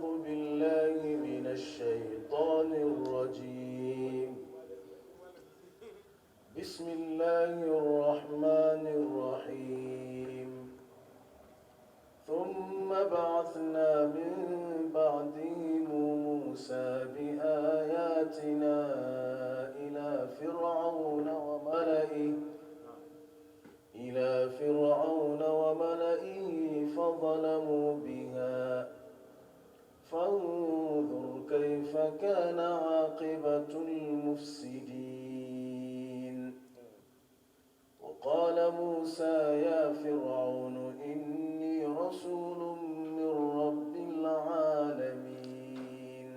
أعوذ بالله من الشيطان الرجيم. بسم الله الرحمن الرحيم. ثم بعثنا من بعدهم موسى بآياتنا إلى فرعون وملئه فظلموا بها، فانظر كيف كان عاقبة المفسدين. وقال موسى يا فرعون إني رسول من رب العالمين،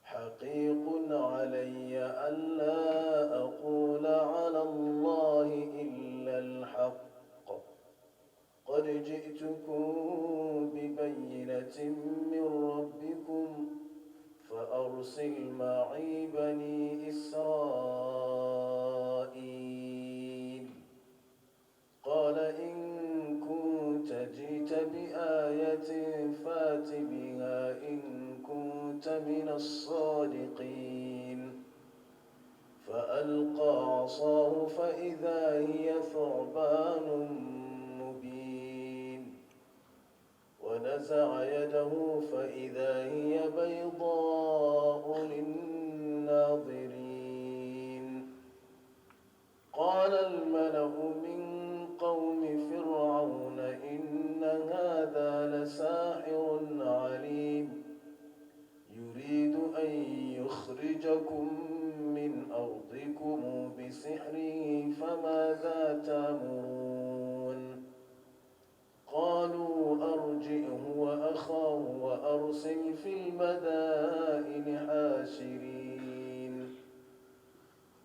حقيق علي ألا أقول على الله إلا الحق، قد جئتكم ببينة من ربكم فأرسل معي بني إسرائيل. قال إن كنت جئت بآية فات بها إن كنت من الصادقين. فألقى عصاه فإذا هي ثعبان مبين، ونزع يده فإذا هي بيضاء للناظرين. قال الملأ من قوم فرعون إن هذا لساحر عليم، يريد أن يخرجكم من أرضكم بسحره فماذا تأمرون؟ قالوا أرجئه وأخاه وأرسل في المدائن حاشرين،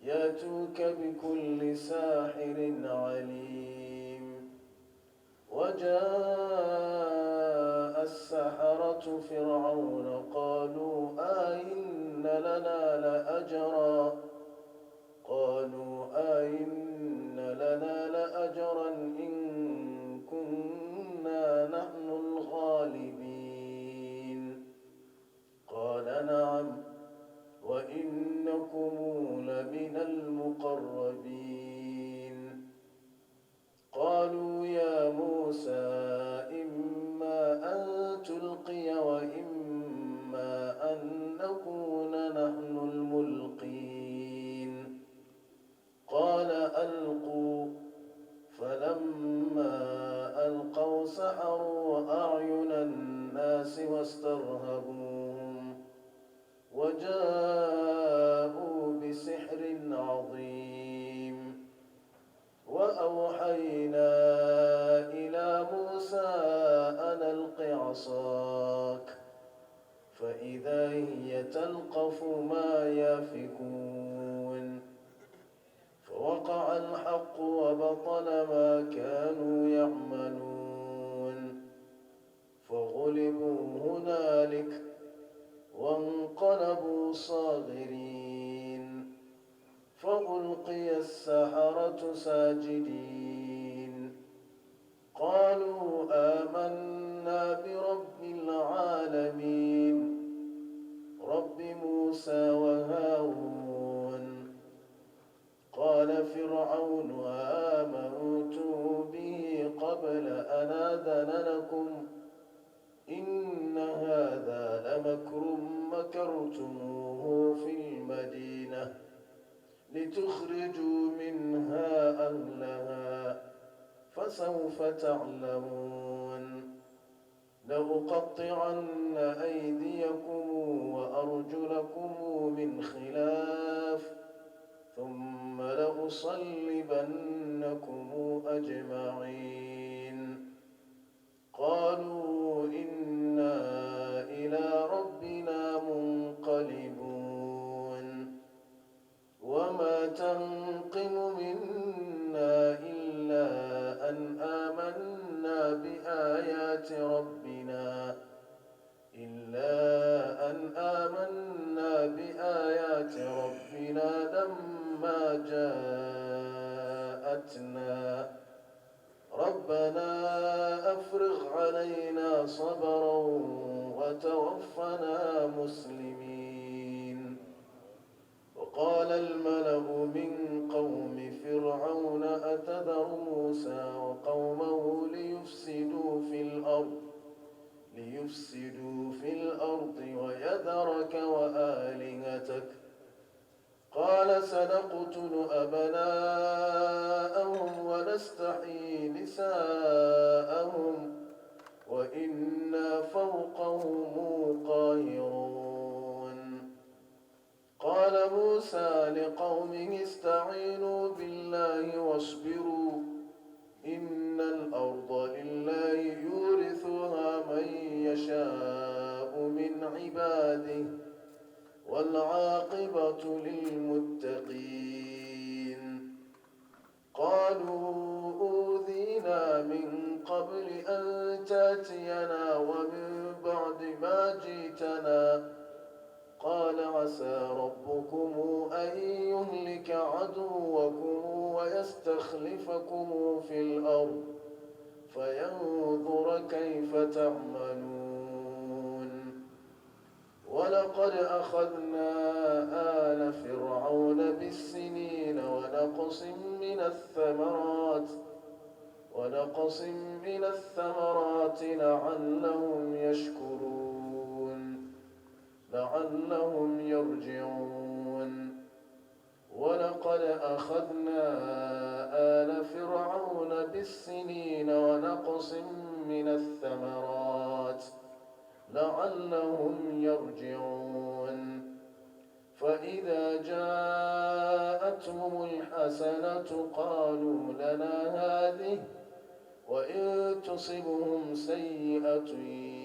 يأتوك بكل ساحر عليم. وجاء السحرة فرعون قالوا أئن لنا لأجرا إن كنا نحن الغالبين. قال نعم وإنكم لمن المقربين. قالوا يا موسى إما أن تلقي وإما أن نكون نحن الملقين. قال ألقوا. فلما ألقوا سحروا أعين الناس واسترهبوهم وجاءوا بسحر عظيم. وأوحينا إلى موسى أن ألق عصاك فإذا هي تلقف ما يافكون. فوقع الحق وبطل ما كانوا يعملون، فغلبوا هنالك وانقلبوا صاغرين. فألقي السحرة ساجدين، قالوا آمنا برب العالمين، رب موسى وهارون. قال فرعون آمنتم به قبل أن آذن لكم، إن هذا لمكر مكرتموه في المدينة لتخرجوا منها أهلها، فسوف تعلمون. لأقطعن أيديكم وأرجلكم من خلاف ثم لأصلبنكم أجمعين. قالوا إنا إلى ربنا منقلبون. وما تنقم منا إلا أن آمنا بآيات ربنا لما جاءتنا. ربنا أفرغ علينا صبرا وتوفنا مسلمين. وقال الملأ من قوم فرعون أتذر موسى وقومه ليفسدوا في الأرض ويذرك وآلهتك؟ قال سنقتل أبناءهم ونستحيي نساءهم وإنا فوقهم قاهرون. قال موسى لقومه استعينوا بالله واصبروا إن الأرض لله يورثها من يشاء من عباده والعاقبة للمتقين. قالوا أوذينا من قبل أن تأتينا ومن بعد ما جئتنا. قال عسى ربكم أن يهلك عدوكم ويستخلفكم في الأرض فينظر كيف تعملون. ولقد أخذنا آل فرعون بالسنين ونقص من الثمرات لعلهم يشكرون لعلهم يرجعون. ولقد أخذنا آل فرعون بالسنين ونقص من الثمرات لعلهم يرجعون. فإذا جاءتهم الحسنة قالوا لنا هذه، وإن تصبهم سيئة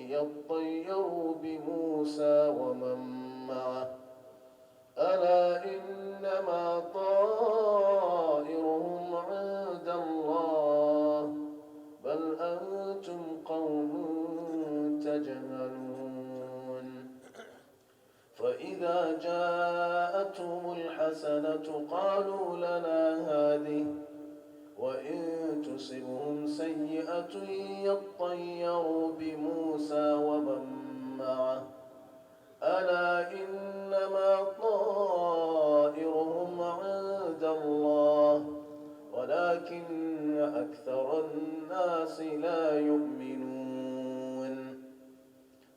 يطيروا بموسى ومن معه. ألا إنما طائرهم عند الله بل أنتم قوم تجهلون. فإذا جاءتهم الحسنة قالوا لنا هذه، وإن تصبهم سيئة يطيروا بموسى ومن معه. ألا إنما طائرهم عند الله ولكن أكثر الناس لا يؤمنون.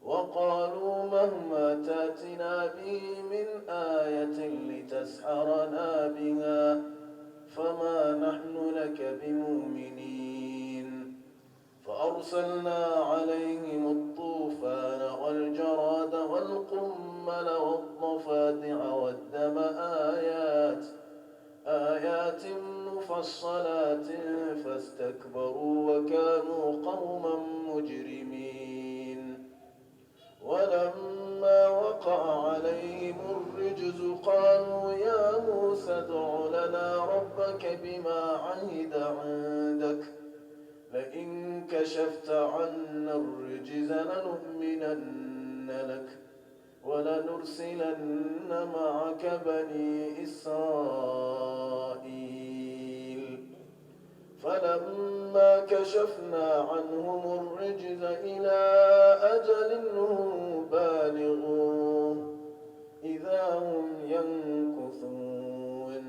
وقالوا مهما تأتنا به من آية لتسحرنا بها فما نحن لك بمؤمنين. فأرسلنا عليهم الطوفان والجراد والقمل والضفادع والدم آيات مفصلات فاستكبروا وكانوا قوما مجرمين. ولما وقع عليهم الرجز قالوا يا موسى ادع لنا ربك بما عهد عندك، لئن كشفت عنا الرجز لنؤمنن لك ولنرسلن معك بني إسرائيل. فلما كشفنا عنهم الرجز إلى أجل هم بالغوه إذا هم ينكثون.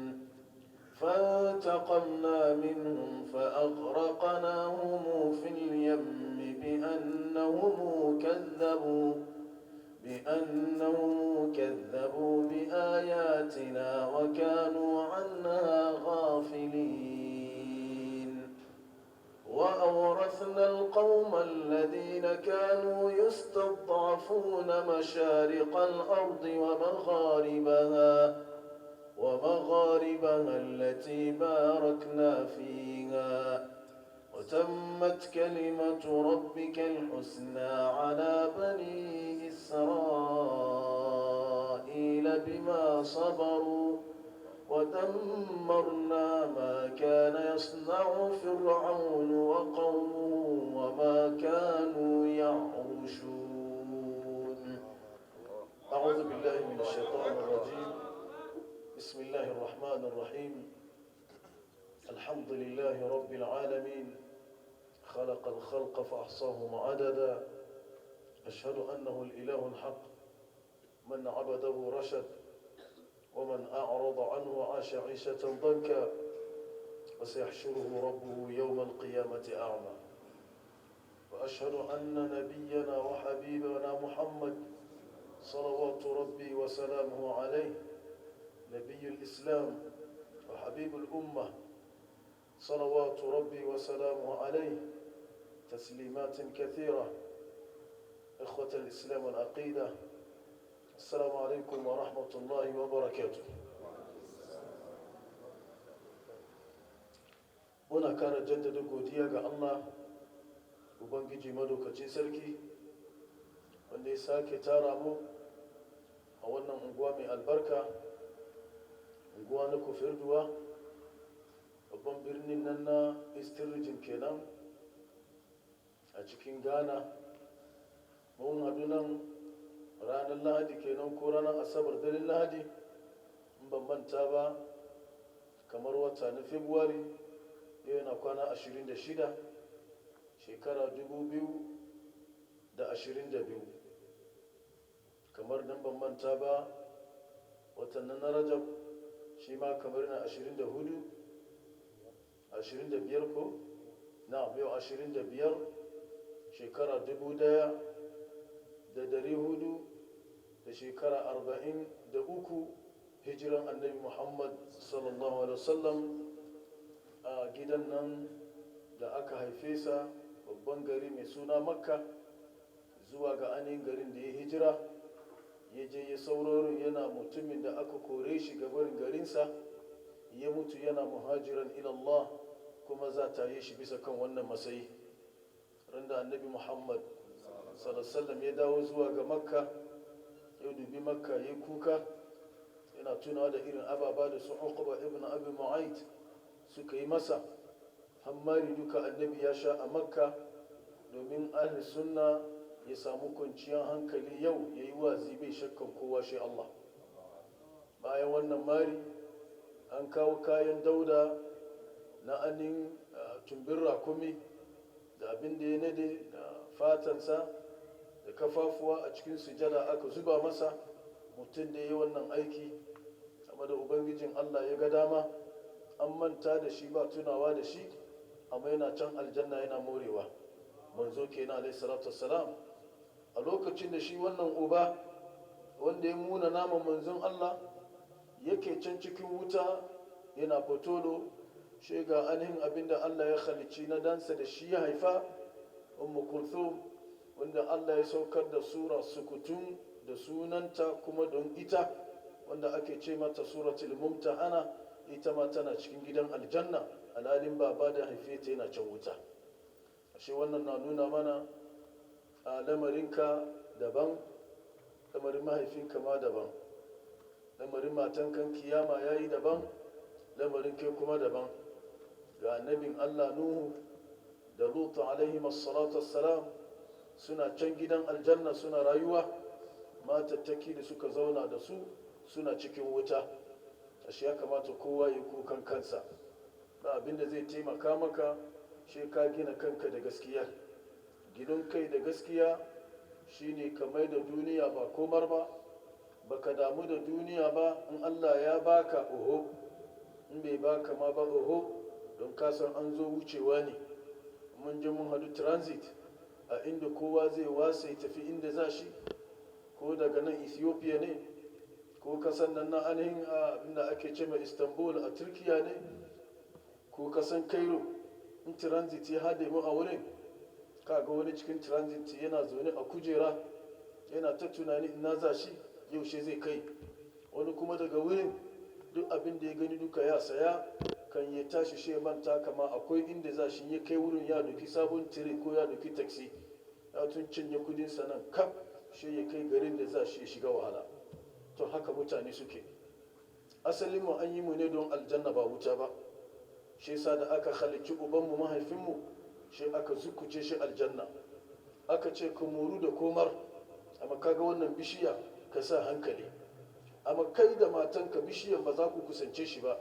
فانتقمنا منهم فأغرقناهم في اليم بأنهم كذبوا بآياتنا وكانوا عنها غافلين. وأورثنا القوم الذين كانوا يستضعفون مشارق الأرض ومغاربها التي باركنا فيها. وتمت كلمة ربك الحسنى على بني إسرائيل بما صبروا، ودمرنا ما كان يصنع فرعون وقومه وما كانوا يعرشون. أعوذ بالله من الشيطان الرجيم. بسم الله الرحمن الرحيم. الحمد لله رب العالمين، خلق الخلق فأحصاهم عددا. أشهد أنه الإله الحق، من عبده رشد، ومن أعرض عنه عاش عيشة ضنكا، وسيحشره ربه يوم القيامة أعمى. وأشهد أن نبينا وحبيبنا محمد صلوات ربي وسلامه عليه، نبي الإسلام وحبيب الأمة، صلوات ربي وسلامه عليه تسليمات كثيرة. إخوة الإسلام والعقيدة، السلام عليكم ورحمة الله وبركاته. Muna kara jaddada godiya ga Allah Ubangiji madaukacin sarki, wanda ya sake tara mu a wannan unguwa mai albarka, unguwa na Kofirduwa, babban birnin nan na Eastern Region kenan a cikin Ghana. Mun haɗu nan ranar Lahadi kenan, ko ranar Asabar, daren Lahadi in ban manta ba, kamar wata na February, yau yana kwana 26, shekara 2022. Kamar nan ban manta ba, watan na Rajab shi ma kamar na 24, 25 ko na yau 25, shekara 1443 hijiran Annabi Muhammad sallallahu alaihi wasallam, a gidan nan da aka haife sa, babban gari mai suna Makka, zuwa ga ainihin garin da ya hijira ya je ya sauraron, yana mutumin da aka kore shi gabarin garinsa, ya mutu yana muhajiran ilallah, kuma za ta yi shi bisa kan wannan matsayi. Randa Annabi Muhammad sallallahu ya dawo zuwa ga Makka, ya dubi Makka, ya kuka, yana tunawa da irin ababa da su Uqba ibn Abi Mu'ayt suka yi masa. Hammari duka Annabi ya sha a Makka domin ahli sunna ya samu kwanciyar hankali, yau ya yi wazi bai shakkan kowa shi Allah. Bayan wannan mari, an kawo kayan dauda na anin tumbin rakumi da abin da ya nade da fatansa da kafafuwa a cikin sujada aka zuba masa. Mutum da ya yi wannan aiki, amma da Ubangijin Allah ya ga dama, an manta da shi, ba tunawa da shi, amma yana can aljanna yana morewa. Manzo kenan alaihi salatu wassalam. A lokacin da shi wannan uba wanda ya muna naman manzon Allah yake can cikin wuta yana fotolo, shi ga ainihin abinda Allah ya halicci na dansa da shi ya haifa, Ummu Kulthum, wanda Allah ya saukar da sura sukutun da sunanta kuma don ita, wanda ake ce mata Suratul Mumtahana, ita ma tana cikin gidan aljanna, alhalin baba da haife ta yana can wuta. Ashe wannan na nuna mana a lamarinka daban, lamarin mahaifinka ma daban, lamarin matankan kiyama ya yi daban, lamarin kai kuma daban. Ga annabin Allah Nuhu da Lutu alaihi salatu wassalam, suna can gidan aljanna suna rayuwa, matattaki da suka zauna da su suna cikin wuta. Ashe ya kamata kowa yi kukan kansa. Ba abinda zai taimaka maka shi ka gina kanka da gaskiya. Gidan kai da gaskiya shine ka mai da duniya ba komar ba, baka damu da duniya ba. In Allah ya baka, oho, in bai baka ma ba, oho, don kasan an zo wucewa ne. Mun je mun hadu transit a inda kowa zai wasa ya tafi inda za shi, ko daga nan Ethiopia ne, ko kasan nan na ainihin abinda ake ce mai Istanbul a Turkiya ne, ko kasan Cairo. In transit ya hade mu a wurin, kaga wani cikin transit yana zaune a kujera yana ta tunani ina za shi, yaushe zai kai. Wani kuma daga wurin duk abin da ya gani duka ya saya, kan ya tashi shi manta kama akwai inda za shi. Ya kai wurin, ya doki sabon tire ko ya doki taxi, ya tun cinye kudin nan kaf, shi ya kai garin da za shi ya shiga wahala. To haka mutane suke. Asalin mu an yi mu ne don aljanna, ba wuta ba. Shi yasa da aka halicci ubanmu, mahaifinmu, shi aka zukuce shi aljanna, aka ce ka moru da komar, amma kaga wannan bishiya, ka sa hankali, amma kai da matanka bishiyan ba za ku kusance shi ba,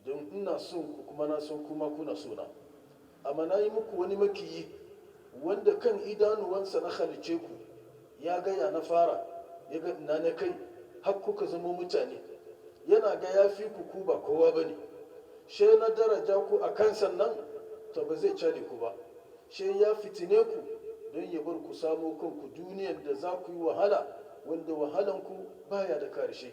don ina son ku kuma na son kuma kuna sona. Amma na yi muku wani makiyi wanda kan idanuwansa na halice ku, ya gaya na fara, ya ga ina na kai har kuka zama mutane, yana ga ya fi ku, ku ba kowa ba ne. She na daraja ku a kan sannan, to ba zai cale ku ba, she ya fitine ku don ya bar ku samo kanku duniyar da za ku yi wahala, wanda wahalanku baya da karshe.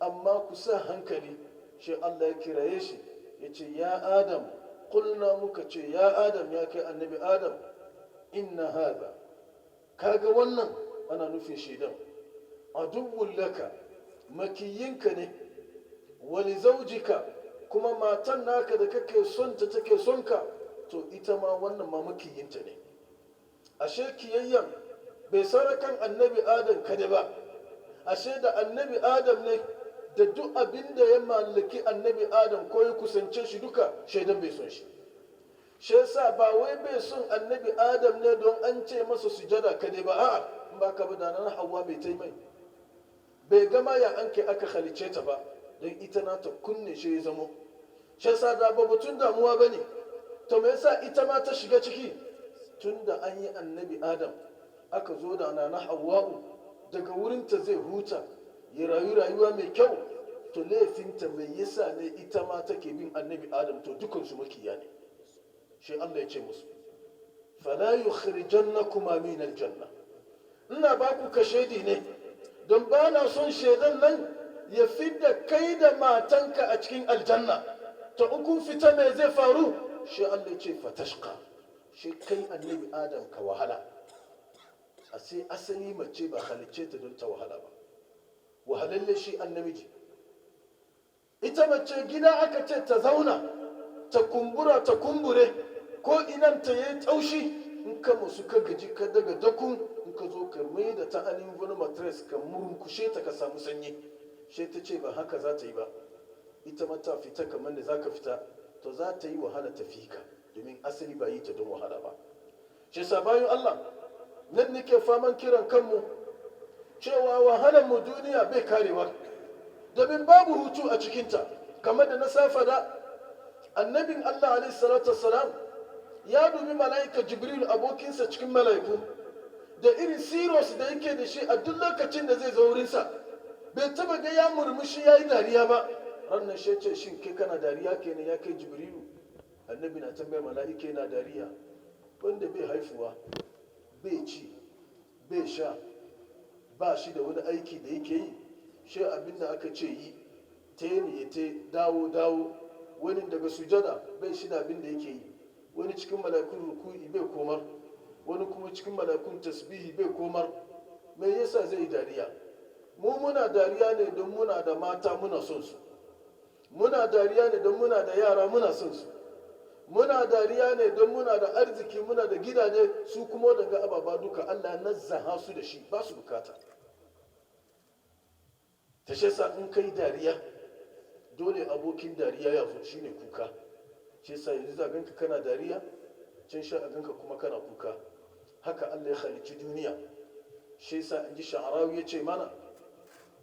Amma ku sa hankali. Shi Allah ya kiraye shi, ya ce, "Ya Adam." Kulna, muka ce, "Ya Adam, ya kai annabi Adam, inna hadha," kaga wannan ana nufin shaidan, "aduwwun laka," makiyinka ne, "wali zaujika," kuma matan naka da kake son ta, take son ka, to ita ma wannan ma makiyinta ne. Ashe kiyayyan bai saura kan annabi Adam kada ba, ashe da annabi Adam ne da duk abin da ya mallaki annabi Adam ko ya kusance shi duka, shaidan bai son shi. Shi yasa ba wai bai son annabi Adam ne don an ce masa sujada kadai ba. A'a, in ba ka ba da nan Hawa mai taimai bai gama ya an kai aka halice ta ba, don ita na ta kunne shi ya zamo. Shi yasa da ba batun damuwa ba ne. To me yasa ita ma ta shiga ciki? Tun da an yi annabi Adam, aka zo da nana Hawwa'u, daga wurinta zai huta, ya rayu rayuwa mai kyau. To laifinta mai yasa ne ita ma take bin annabi Adam? To dukansu makiya ne. Shi Allah ya ce musu, "Fala yukhrijannakuma min aljanna." Ina ba ku kashedi ne don ba na son shaidan nan ya fidda kai da matanka a cikin aljanna. To in kun fita, me zai faru? Shi Allah ya ce, "Fatashqa." Shi kai annabi Adam ka wahala. A sai asali mace ba halicce ta don ta wahala ba, wahalalle shi annamiji. Ita mace gida aka ce ta zauna, ta kumbura, ta kumbure ko inan ta yi taushi. In ka musu ka gaji, ka daga dakun, in ka zo ka mai da ta ainihin wani mattress, ka murkushe ta, ka samu sanyi. Shi ta ce ba haka za ta yi ba, ita mata fita kamar da za ka fita. To za ta yi wahala ta fi ka, domin asali ba yi ta don wahala ba. Shi sa bayan Allah nan nake faman kiran kanmu cewa wahalar mu duniya bai karewa, domin babu hutu a cikinta. Kamar da na safa da annabin Allah alaihi salatu wassalam ya dubi mala'ika Jibril, abokinsa cikin mala'iku, da irin serious da yake da shi a duk lokacin da zai zo wurinsa, bai taba ga ya murmushi, ya yi dariya ba. Ranar shi ce, "Shin kai kana dariya kenan, ya kai Jibrilu?" Annabi na tambaya mala'ika yana dariya, wanda bai haifuwa, bai ci, bai sha, ba shi da wani aiki da yake yi shi abin da aka ce yi, te ne ya te, dawo dawo. Wani daga sujada bai shi da abin da yake yi, wani cikin mala'ikun ruku'i bai komar, wani kuma cikin mala'ikun tasbihi bai komar. Me yasa zai yi dariya? Mu muna dariya ne don muna da mata, muna son su. Muna dariya ne don muna da yara, muna son su. Muna dariya ne don muna da arziki, muna da gidaje. Su kuma daga ababa duka Allah nazzaha su da shi, ba su bukata. Ta shi sa in kai dariya, dole abokin dariya ya zo, shine kuka. Shi sa yanzu za ganka kana dariya, can sha a ganka kuma kana kuka. Haka Allah ya halicci duniya. Shi sa in ji Sha'arawi ya ce mana,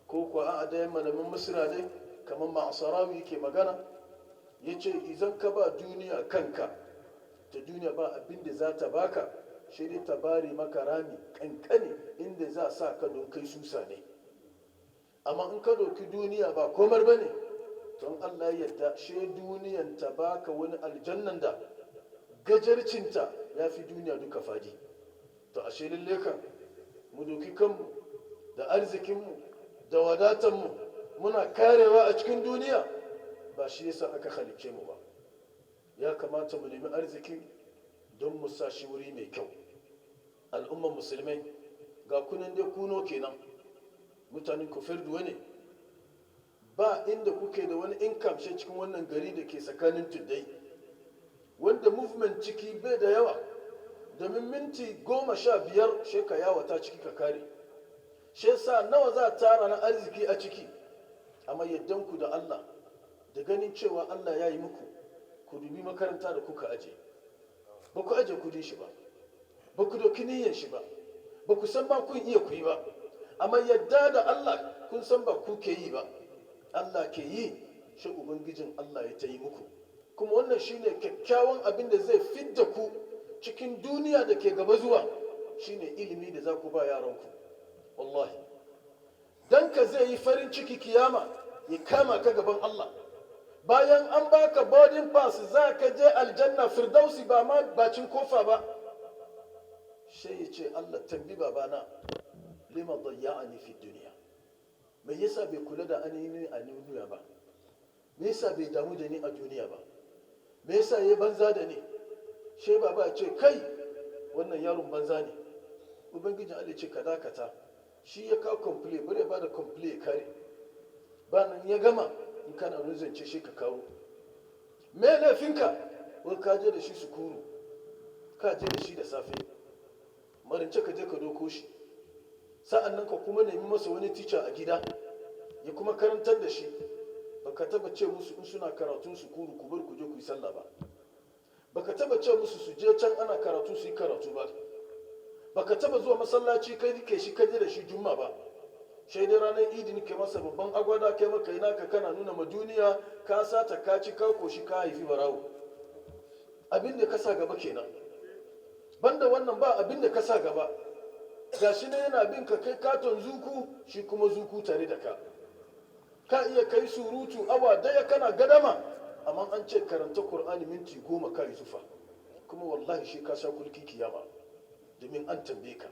ko kuwa a dayan malamin Misira dai, kamar Ma'asarawi yake magana, ya ce idan ka ba duniya kanka, ta duniya ba abin da za ta baka, shi dai ta bari maka rami kankane inda za sa ka don kai susa ne. Amma in ka doki duniya ba komar ba ne, don Allah ya yarda, shi duniyan ta baka wani aljannan da gajarcinta ya fi duniya duka fadi. To ashe lalle kan mu doki kanmu da arzikinmu da wadatanmu muna karewa a cikin duniya, ba shi yasa aka halicce mu ba. Ya kamata mu nemi arziki don mu sa shi wuri mai kyau. Al'ummar musulmai, ga kunan dai kuno kenan, mutanen Kufirduwa ne, ba inda kuke da wani income shi cikin wannan gari da ke tsakanin tuddai, wanda movement ciki bai da yawa, domin minti 15 shi ka yawata ciki ka kare. Shi yasa nawa za a tara na arziki a ciki? Amma yaddanku da Allah da ganin cewa Allah ya yi muku, ku dubi makaranta da kuka aje. Ba ku aje kudin shi ba, ba ku doki niyyar shi ba, ba ku san ba kun iya ku yi ba. Amma yadda da Allah, kun san ba ku ke yi ba, Allah ke yi. Shi ubangijin Allah ya ta yi muku. Kuma wannan shine kyakkyawan abin da zai fidda ku cikin duniya da ke gaba zuwa, shine ilimi da za ku ba yaranku. Wallahi, dan ka zai yi farin ciki kiyama ya kama ka gaban Allah, bayan an baka boarding pass za ka je Aljanna Firdausi, ba ma bacin kofa ba. Sai ya ce, "Allah, tambi babana, lima dayya'ani fi duniya? Me yasa bai kula da ani a duniya ba? Me yasa bai damu da ni a duniya ba? Me yasa ya banza da ni?" Sai baba ya ce, "Kai, wannan yaron banza ne." Ubangijin Allah ce, "Ka dakata." Shi ya kawo complain, bari ya bada complain kare. Bayan ya gama, in kana zance shi ka kawo. Me laifinka? Wai ka je da shi sukuru, ka je da shi da safe, marince ka je ka doko shi, sa'an nan ka kuma nemi masa wani tica a gida ya kuma karantar da shi. Baka taba ce musu in suna karatun sukuru ku bar ku je ku yi sallah ba. Baka taba ce musu su je can ana karatu su yi karatu ba. Baka taba zuwa masallaci kai rike shi kai da shi Jumma ba. Sai dai ranar Idi nake masa babban agwada, kai maka ina ka kana nuna ma duniya ka sata, ka ci, ka koshi, ka haifi barawo. Abin da ka sa gaba kenan. Banda wannan ba abin da ka sa gaba. Gashi ne yana bin ka, kai katon zuku, shi kuma zuku tare da ka. Ka iya kai surutu awa daya kana gadama, amma an ce karanta Kur'ani minti 10 ka yi zufa. Kuma wallahi shi ka sha kulki kiyama, domin an tambaye ka.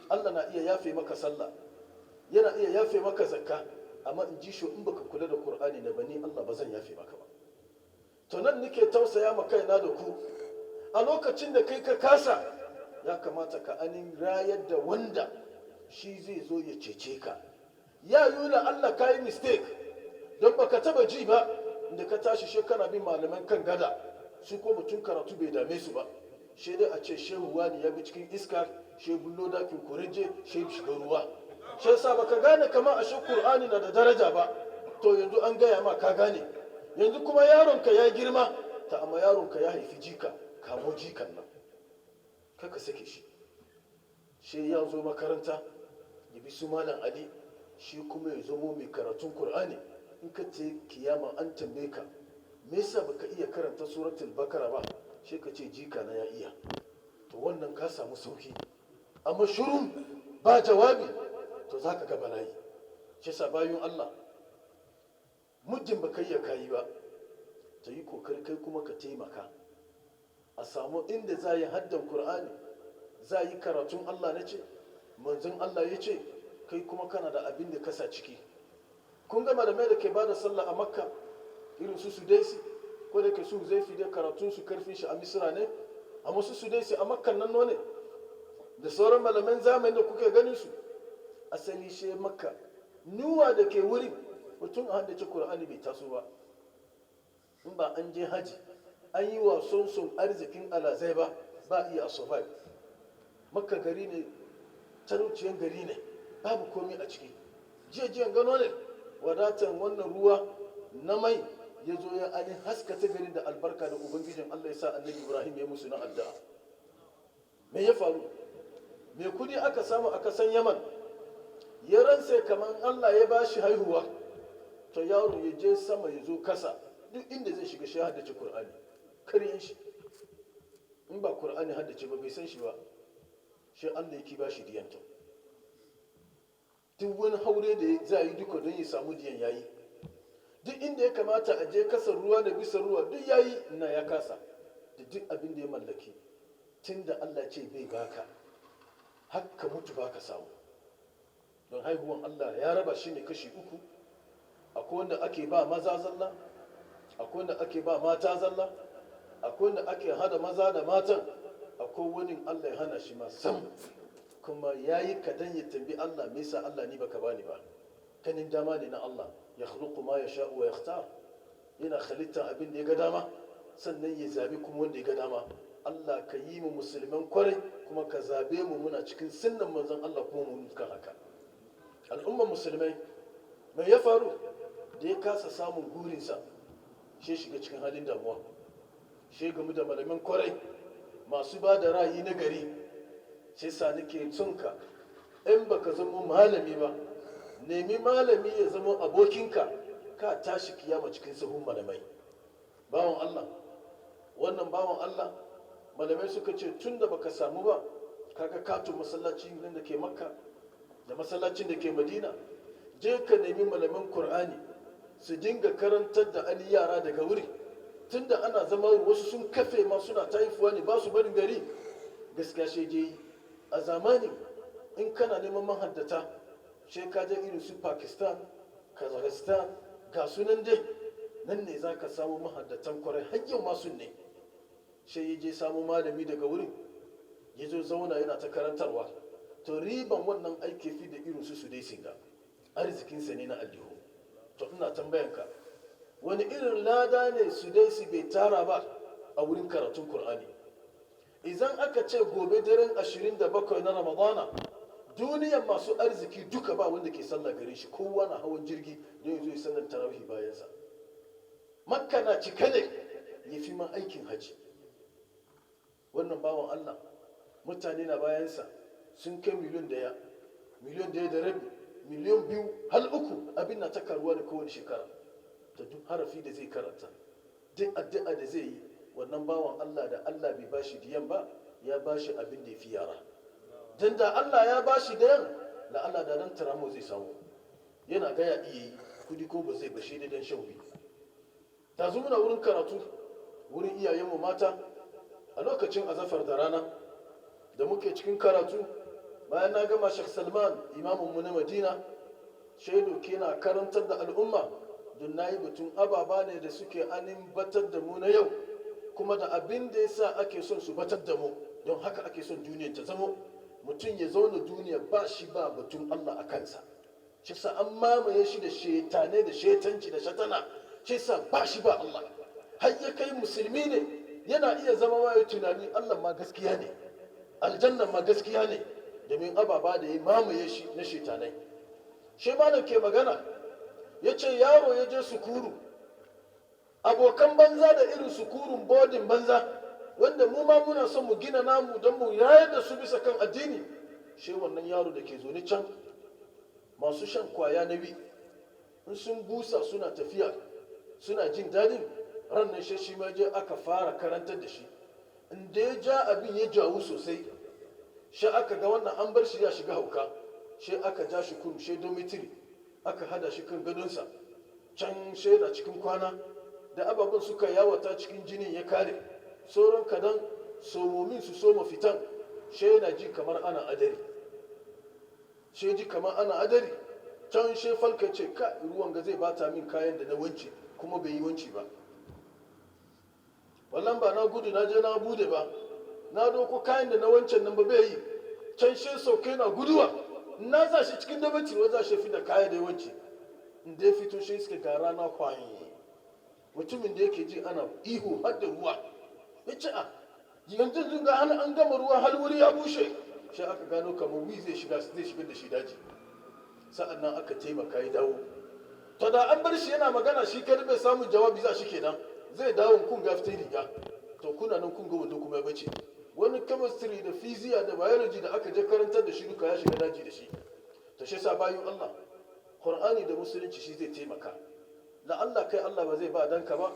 Allah na iya yafe maka sallah, yana iya yafe maka zakka, amma in ji shi, in baka kula da Kur'ani na bani, Allah ba zan yafe maka ba. To nan nake tausaya ma kaina da ku. A lokacin da kai ka kasa, ya kamata ka anin rayar da wanda shi zai zo ya cece ka. Ya yula Allah ka yi mistake don baka taba ji ba. Inda ka tashi shi kana bin malaman kan gada, su ko mutum karatu bai dame su ba. Shi dai a ce shehu wani ya bi cikin iska, shi bullo dakin kurije, shi shiga ruwa, shi yasa baka gane kamar ashe Qur'ani na da daraja ba. To yanzu an gaya ma, ka gane. Yanzu kuma yaronka ya girma ta, amma yaronka ya haifi jika, kamo jikan nan, kaka sake shi. Shi ya zo makaranta ya bi su Malam Ali, shi kuma ya zamo mai karatun Kur'ani. In ka ce kiyama an tambaye ka, me yasa baka iya karanta Suratul Bakara ba, shi ka ce jika na ya iya. To wannan ka samu sauki. Amma shurun ba jawabi, to za ka ga bala'i. Shi yasa, bayan Allah, muddin baka iya kayi ba, ta yi kokari kai kuma ka taimaka a samu inda za yi haddan Kur'ani, za yi karatun Allah na ce manzon Allah ya ce, kai kuma kana da abin da kasa ciki. Kun ga malamai da ke ba da sallah a Makka, irin su Sudaisi, ko da ke su Zaifi da karatun su karfin shi a Misira ne, amma su Sudaisi a Makkan nan ne, da sauran malaman zamani da kuke ganin su, asali shi Makka nuwa da ke wurin mutum a haddace Kur'ani bai taso ba, in ba an je haji an yi wa son arzikin alazai ba, ba iya survive. Makka gari ne, talauciyan gari ne, babu komai a ciki. Jiyan gano ne wadatan wannan ruwa na mai ya zo ya ainihin haskata garin da albarka da Ubangijin Allah ya sa Annabi Ibrahim ya musu na addu'a. Me ya faru? Me kudi aka samu a kasan Yaman, ya ransa kamar Allah ya ba shi haihuwa, to yaro ya je sama ya zo kasa, duk inda zai shiga shi haddace Kur'ani. Karyan shi, in ba Kur'ani haddace ba, bai san shi ba. Shi Allah yake ba shi diyanta. Duk wani haure da za a yi duka don ya samu diyan yayi. Duk inda ya kamata a je kasar ruwa da bisa ruwa duk yayi, na ya kasa da duk abin da ya mallaki. Tun da Allah ce bai baka, hakka mutu baka samu. Don haihuwan Allah ya raba shi ne kashi uku. Akwai wanda ake ba maza zalla, akwai wanda ake ba mata zalla, akwai wanda ake hada maza da matan, akwai wani Allah ya hana shi ma sam. Kuma ya yi kadan ya tambi Allah, me yasa Allah ni baka bani ba? Kanin dama ne na Allah. Ya khluqu ma yasha'u wa yakhtar. Yana halitta abin da ya ga dama, sannan ya zabi kuma wanda ya ga dama. Allah ka yi mu musulman kwarai, kuma ka zabe mu muna cikin sunnan manzon Allah, kuma mu kan haka. Al'ummar musulmai, mai ya faru? Da ya kasa samun gurinsa, shi shiga cikin halin damuwa. Shi gamu da malamin kwarai masu ba da ra'ayi na gari. Sai sa nake son ka, in baka zama malami ba, nemi malami ya zama abokinka, ka tashi kiyama cikin sahun malamai. Bawan Allah, wannan bawan Allah, malamai suka ce tun da baka samu ba, kaga katon masallacin nan da ke Makka da masallacin da ke Madina, je ka nemi malaman Kur'ani su dinga karantar da ali yara daga wuri. Tunda ana zama wasu sun kafe ma suna taifuwa ne, ba su barin gari. Gaskiya shi je yi a zamani, in kana neman mahaddata, sai ka je irin su Pakistan, Kazakhstan, ga sunan dai, nan ne za ka samu mahaddatan kwarai. Har yau masu ne. Sai ya je samu malami daga wurin, ya zo zauna yana ta karantarwa. To riban wannan aiki fi da irin su dai singa arzikinsa ne na aljihu. To ina tambayanka, wani irin lada ne su dai su bai tara ba a wurin karatun Kur'ani? Idan aka ce gobe daren 27 na Ramadana, duniyar masu arziki duka ba wanda ke sallah gare shi, kowa na hawan jirgi don ya zo ya sallar tarawih bayansa. Makka na cika ne, ya fi ma aikin haji. Wannan bawan Allah, mutane na bayansa sun kai 1 miliyan, 1.5 miliyan, 2 miliyan har 3. Abin na ta karuwa da kowane shekara. Da duk harafi da zai karanta, duk addu'a da zai yi, wannan bawan Allah, da Allah bai bashi diyan ba, ya bashi abin da ya fi yara. Don da Allah ya bashi dayan da Allah da nan taramo zai samu, yana gaya iya yi kudi ko ba zai bashe da dan shan. Ta zo muna wurin karatu wurin iyayenmu mata a lokacin azafar da rana da muke cikin karatu. Bayan na gama, Sheikh Salman, imamunmu na Madina, shaidu na karantar da al'umma, don na yi batun ababa ne da suke anin batar da mu na yau, kuma da abin da ya sa ake son su batar da mu. Don haka ake son duniya ta zamo mutum ya zauna duniya ba shi ba batun Allah a kansa. Shi sa an mamaye shi da shetane da shetanci da shatana. Shi sa ba shi ba Allah, har ya kai musulmi ne yana iya zama waye tunani Allah ma gaskiya ne, aljanna ma gaskiya ne, domin ababa da ya mamaye shi na shetanai. Shi malam ke magana, ya ce yaro ya je sukuru, abokan banza da irin sukurun boarding banza, wanda mu ma muna son mu gina namu don mu yayar da su bisa kan addini. Shi wannan yaro da ke zaune can, masu shan kwaya na wi, in sun busa suna tafiya suna jin dadin ran nan. Shi ma je aka fara karantar da shi, inda ya ja abin ya jawo sosai, shi aka ga wannan an bar shi ya shiga hauka. Shi aka ja shi kurum, shi dormitory, aka hada shi kan gadonsa can. Shi yana cikin kwana da ababen suka yawata cikin jinin, ya kare sauran kadan somomin su soma fitan. Shi yana ji kamar ana adari, shi ji kamar ana adari can. Shi falka ce, ka ruwan ga zai bata min kayan da na wanke, kuma bai yi wanci ba. Wallan ba na gudu na je na bude ba, na doko kayan da na wancan nan ba bai yi. Can shi sauke na guduwa, na za shi cikin dabaci wa za shi fi da kaya da yawanci. Inda ya fito, shi suka ga rana kwaye. Mutumin da yake ji ana ihu har da ruwa, ya ce, a yanzu sun ga an gama ruwa har wuri ya bushe. Shi aka gano kamar wi zai shiga, zai shigar da shi daji. Sa'an nan aka taimaka ya dawo. To da an bar shi yana magana shi kada bai samun jawabi, za shi kenan zai dawo kun ga fitar riga. To kuna nan kun ga wando kuma ya bace. Wani chemistry da physics da biology da aka je karantar da shi duka ya shiga daji da shi. To shi sa bayu Allah, Qur'ani da musulunci shi zai taimaka. Da Allah kai Allah ba zai ba danka ba,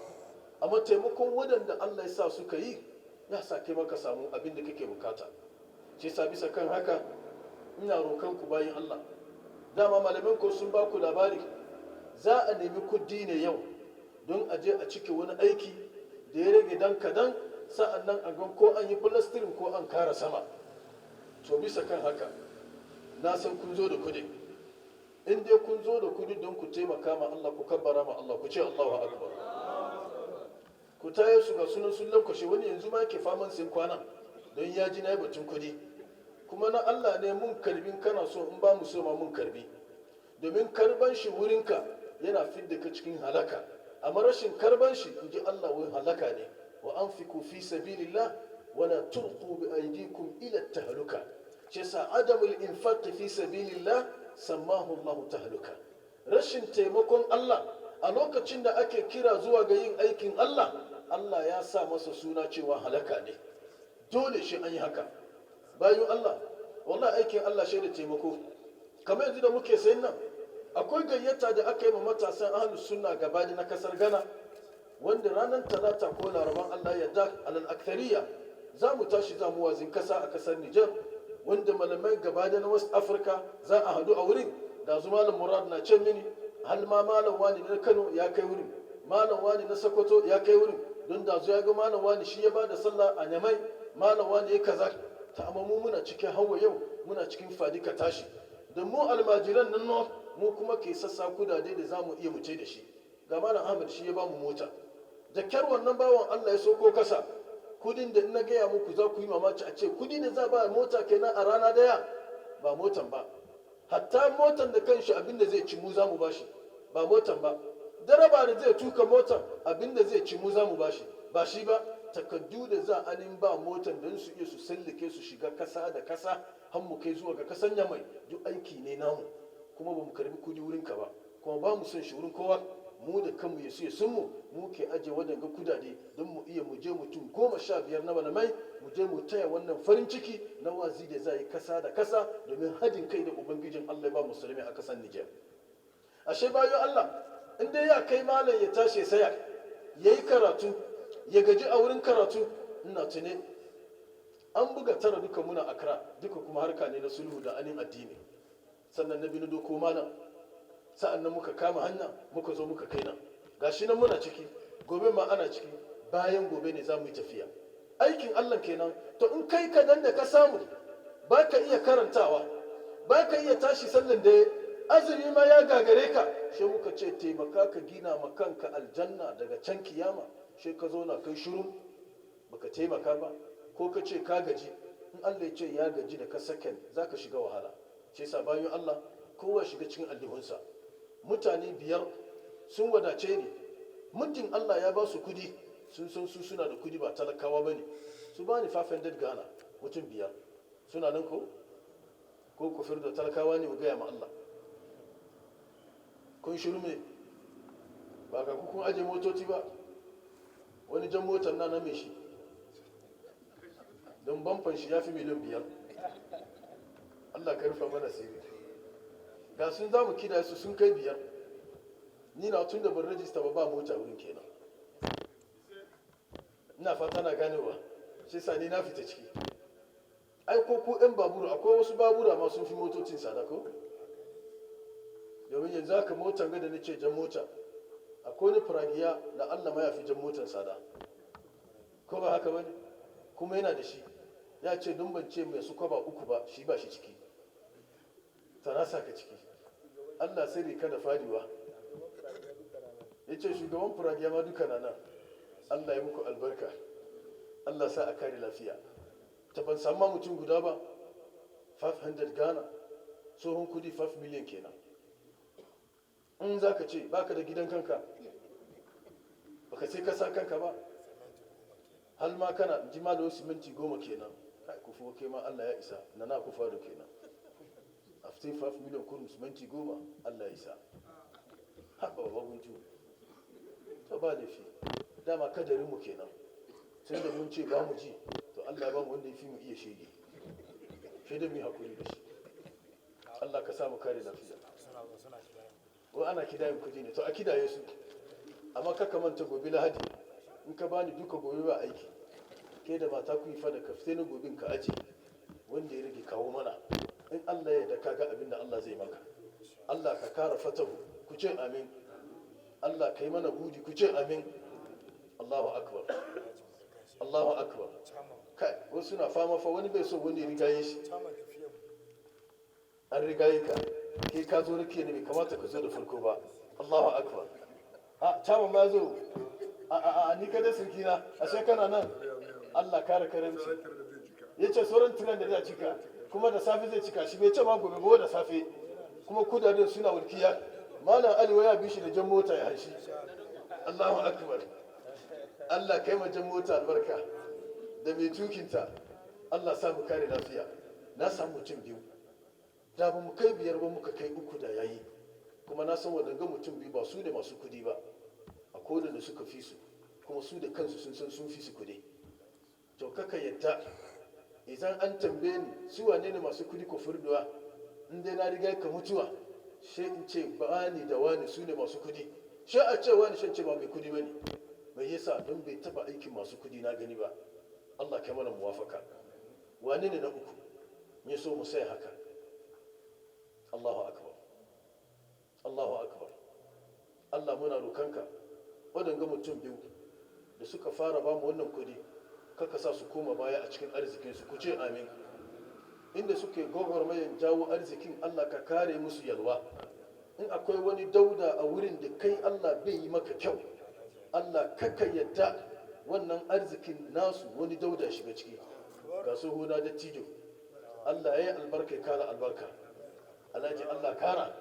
amma taimakon waɗanda Allah ya sa suka yi ya sa kai maka samu abin da kake bukata. Shi sa bisa kan haka ina rokan ku bayin Allah. Dama malamin ku sun ba ku labari, za a nemi kudi ne yau don a je a cike wani aiki da ya rage dan kadan. Sa'an nan a gan ko an yi plastering ko an kara sama. To bisa kan haka na san kun zo da kudi. In dai kun zo da kudi don ku taimaka ma Allah, ku kabbara ma Allah, ku ce Allahu akbar. Ku tayo su, ga sunan sun lankwashe. Wani yanzu ma yake faman sin kwana don ya ji na yi batun kudi. Kuma na Allah ne, mun karbin kana so in ba mu so ma mun karbi, domin karban shi wurinka yana fidda ka cikin halaka, amma rashin karban shi, in ji Allah, wurin halaka ne. Wa anfiqu fi sabilillah wala tulqu bi aydikum ila tahluka. Shi yasa adamul infaq fi sabilillah sammahu Allah tahluka. Rashin taimakon Allah a lokacin da ake kira zuwa ga yin aikin Allah, Allah ya sa masa suna cewa halaka ne. Dole shi an yi haka. Bayan Allah, wallahi aikin Allah shi da taimako. Kamar yanzu da muke sayin nan, akwai gayyata da aka yi ma matasan ahlus sunna gaba na kasar Ghana. Wanda ranar Talata ko Laraban Allah ya da alal akthariya za mu tashi, za mu wazin kasa a kasar Nijar, wanda malamai gaba da na West Africa za a hadu a wurin. Da zu Malam Murad na ce mini hal ma malam wani na Kano ya kai wurin, malam wani na Sokoto ya kai wurin, don da zu ya ga malam wani shi ya ba da sallah a Nyamai, malam wani ya kaza ta. Amma mu muna cikin hawa yau, muna cikin fadi ka tashi da mu almajiran nan no, mu kuma ke sassa kudade da za mu iya mu ce da shi. Ga Malam Ahmad, shi ya ba mu mota da kyar. Wannan bawan Allah ya soko kasa kudin da na gaya muku za ku yi mamaki, a ce kudi da za ba mota kenan a rana daya. Ba motan ba, hatta motan da kanshi abinda zai ci mu za mu bashi. Ba motan ba, daraba da zai tuka motan, abinda zai ci mu za mu bashi. Ba shi ba, takaddu da za a ba motan don su iya su sallake su shiga kasa da kasa har mu kai zuwa ga kasan Yamai, duk aiki ne namu. Kuma ba mu karbi kudi wurinka ba, kuma ba mu son shi wurin kowa. Mu da kanmu ya siya sun mu mu ke aje waɗanga kudade don mu iya mu je, mutum 15 na malamai, mu je mu taya wannan farin ciki na wazi da za yi kasa da kasa domin hadin kai da Ubangijin Allah ba musulmi a kasan Nijar. Ashe bayo Allah, in dai ya kai malam ya tashi saya ya yi karatu, ya gaji a wurin karatu. Ina tune an buga 9 duka muna Akra duka, kuma harka ne na sulhu da anin addini. Sannan na bi na doko malam, sa'an nan muka kama hanya muka zo muka kai nan. Gashi nan muna ciki, gobe ma ana ciki, bayan gobe ne za mu yi tafiya. Aikin Allah kenan. To in kai kadan da ka samu ba ka iya karantawa, ba ka iya tashi sallan da azumi ma ya gagare ka, sai muka ce taimaka ka gina ma kanka aljanna daga can kiyama. Sai ka zo na kai shiru baka taimaka ba, ko ka ce ka gaji. In Allah ya ce ya gaji da ka sakan, za ka shiga wahala. Sai sa bayan Allah, kowa shiga cikin allihunsa. Mutane 5 sun wadace ni. Muddin Allah ya ba su kudi, sun san su suna da kudi, ba talakawa ba ne, su ba ni 500 Ghana. Mutum 5 suna nan ko ko kufir da talakawa ne, mu gaya ma Allah. Kun shiru me? Ba ga kun aje motoci ba? Wani jan motar na na mai shi, don bamfan shi ya fi miliyan 5. Allah ka rufa mana sirri. Ga sun za mu kida su, sun kai 5. Ni na tun da ban rajista ba, ba mota wurin kenan. Ina fata na ganewa. Shi sa ni na fita ciki. Ai ko ku yan baburu, akwai wasu babura ma sun fi motocin sada ko? Domin yanzu haka motar ga da nace jan mota, akwai wani faragiya da Allah ma ya fi jan motar sada, ko ba haka bane? Kuma yana da shi, ya ce don ban ce mai su kwaba uku ba, shi ba shi ciki. Ta na saka ciki. Allah sai ka da fadiwa. Ya ce shugaban furagiya ma duka na nan. Allah ya muku albarka, Allah sa a kare lafiya. Ta ban samu mutum guda ba. 500 Ghana, tsohon kudi 5 million kenan. In za ka ce baka da gidan kanka, baka sai ka sa kanka ba, hal ma kana ji ma da wasu minti 10 kenan. Kai ku kai ma Allah ya isa na na ku fado kenan. A fitin 5 million kurum, siminti 10, Allah ya isa. Haɓa ba guntu. To ba laifi, dama kadarin mu kenan. Tun da mun ce ba mu ji, to Allah ba mu wanda ya fi mu iya shege, shi da mu yi hakuri da shi. Allah ka samu kare lafiya. Ko ana kidayen kudi ne? To a kidaye su, amma kaka manta gobe Lahadi. In ka bani duka gobe ba aiki, ke da mata ku yi fada, ka fite na gobin ka aje, wanda ya rage kawo mana. In Allah ya da kaga abin da Allah zai maka. Allah ka kara fatahu, ku ce amin. Allah ka yi mana budi, ku ce amin. Allahu akbar, Allahu akbar. Kai, wasu na fama fa, wani bai so wani ya rigaye shi. An rigaye ka, ke ka zo rike ne, bai kamata ka zo da farko ba. Allahu akbar. A chama ma zo a a a ni kada sarki na, ashe kana nan. Allah kare karamci. Ya ce sauran tiran da zai cika kuma da safe zai cika shi, bai ce ma gobe ba, da safe. Kuma kudaden suna walkiya. Malam Ali ya bi shi da jan mota ya hashi. Allahu akbar. Allah kai ma jan mota albarka da mai tukinta. Allah sa mu kare lafiya. Na samu mutum 2, da ba mu kai 5 ba, muka kai 3 da yayi. Kuma na san waɗanga mutum 2 ba su ne masu kudi ba, a kodin da suka fi su, kuma su da kansu sun san sun fi su kudi. To kaka yadda idan an tambaye ni su wane ne masu kudi ko furduwa, in dai na riga ka mutuwa, sai in ce ba ni da wani su ne masu kudi. Sai a ce wani, shan ce ba mai kudi ba ne. Mai yasa? Don bai taba aikin masu kudi na gani ba. Allah kai mana muwafaka. Wane ne na uku? Me so mu sai haka? Allahu akbar, Allahu akbar. Allah, muna rokanka, waɗanga mutum biyu da suka fara ba mu wannan kudi, kaka sa su koma baya a cikin arzikinsu. Ku ce amin. Inda suke gwagwarmayan jawo arzikin, Allah ka kare musu yalwa. In akwai wani dauda a wurin da kai Allah bai yi maka kyau, Allah kaka yadda wannan arzikin nasu wani dauda shiga ciki. Ga tsohona da tijo, Allah ya yi albarka, ya kara albarka. Alhaji, Allah kara,